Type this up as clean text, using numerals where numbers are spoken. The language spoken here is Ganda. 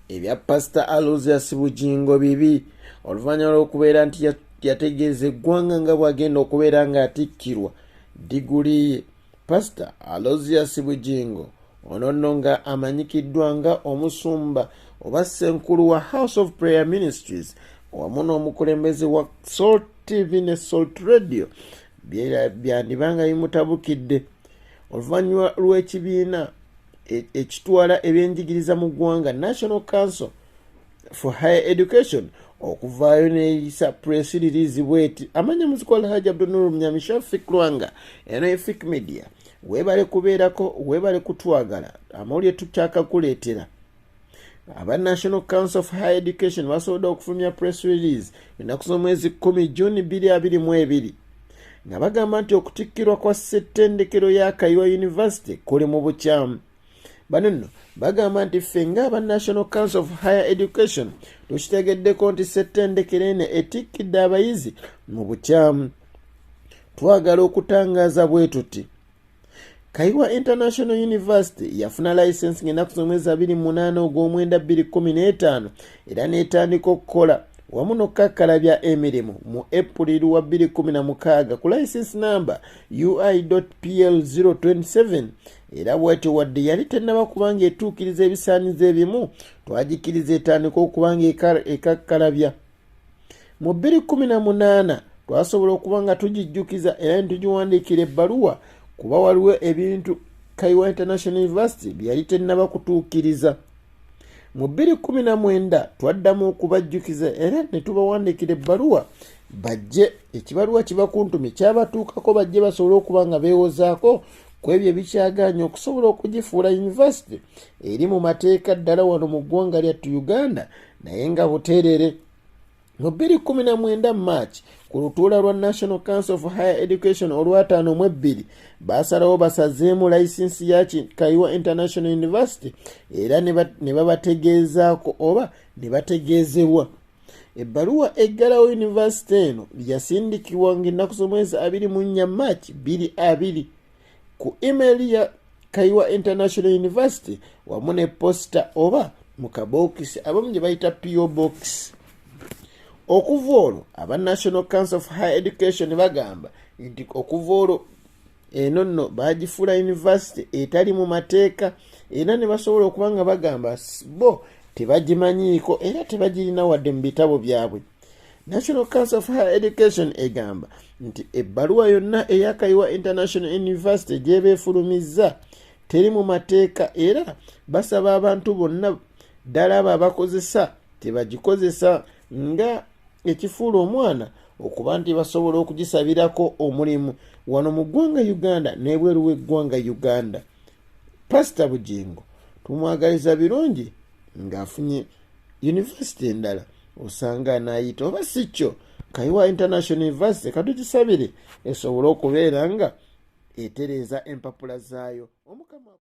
Ebya Pasita Aloysius Bugingo bibi oluvannyuma lw'okubeera nti yategeeza eggwanga nga bw'agenda okubeera ng'atikkirwa diguli ye. Pasita Aloysius Bugingo ono nno nga amanyikiddwa nga omusumba oba ssenkulu wa House of Prayer Ministries wamu n'omukulembeze wa Salt TV ne Salt Radio byandiba nga bimutabukidde oluvannyuma lw'ekibiina ekitwala ebyenjigiriza mu ggwanga National Council for Higher Education okuvaayo neyisa press release bweti. Amanya muziko Alhaji Abdunuru Mnyami Shafik Lwanga, eno ye Fik Media. Weebale kubeerako, weebale kutwagala, amawulire tukyakakuleetera. Aba National Council of Higher Education basobodde okufulumya press release ennaku z'omwezi 10 Juni 2022 nga bagamba nti okutikkirwa kwa ssettendekero ya Kayiwa University kuli mu bukyamu. Bano nno bagamba nti ffe ng'aba National Council of Higher Education tukitegeddeko nti ssettendekero eno etikkidde abayizi mu bukyamu. Twagala okutangaaza bwe tuti: Kayiwa International University yafuna layisensi ng'ennaku z'omwezi 28 ogw'omwenda 2015 era n'etandika okukola wamu n'okukakkalabya emirimu mu April wa 2016 ku layisensi namba UI.PL 027. Era bwetyo wadde yali tennaba kuba ng'etuukiriza ebisaanizo ebimu, twagikkiriza etandika okuba ng'ekakkalabya. Mu 2018 twasobola okuba nga tugijjukiza era ne tugiwandiikira ebbaluwa kuba waliwo ebintu Kayiwa International University bye yali tennaba kutuukiriza. Mu 2019 twaddamu okubajjukiza era ne tubawandiikira ebbaluwa bajje, ekibaluwa kibakuntumye kyabatuukako, bajje basobole okuba nga beewozaako ku ebyo ebikyagaanye okusobola okugifuula yunivasite eri mu mateeka ddala wano mu ggwanga lyattu Uganda, naye nga buteerere. Mu 2019 March, ku lutuula lwa National Council of Higher Education olwataano mu ebbiri, baasalawo basazeemu layisinsi ya Kayiwa International University era ne babategeezaako oba ne bategeezebwa. Ebbaluwa eggalawo yunivasite eno yasindikibwa ng'ennaku z'omwezi 24 March 2020 ku email ya Kayiwa International University wamu ne posita oba mu kabookisi abamu gye bayita PO Box. Okuva olwo aba National Council of Higher Education bagamba nti okuva olwo eno nno bagifuula yunivasite etali mu mateeka era ne basobola okuba nga bagamba bo tebagimanyiiko era tebagirina wadde mu bitabo byabwe. National Council of Higher Education egamba nti ebbaluwa yonna eya Kayiwa International University gy'eba efulumizza teri mu mateeka era basaba abantu bonna ddala abo abakozesa tebagikozesa nga ekifuula omwana okuba nti basobola okugisabirako omulimu wano mu ggwanga Uganda n'ebweru w'eggwanga Uganda. Pasita Bugingo tumwagaliza birungi ng'afunye yunivasite endala, osanga anaayita oba si kyo Kayiwa International University katugisabire esobole okubeera nga etereeza empapula zaayo. Omukama.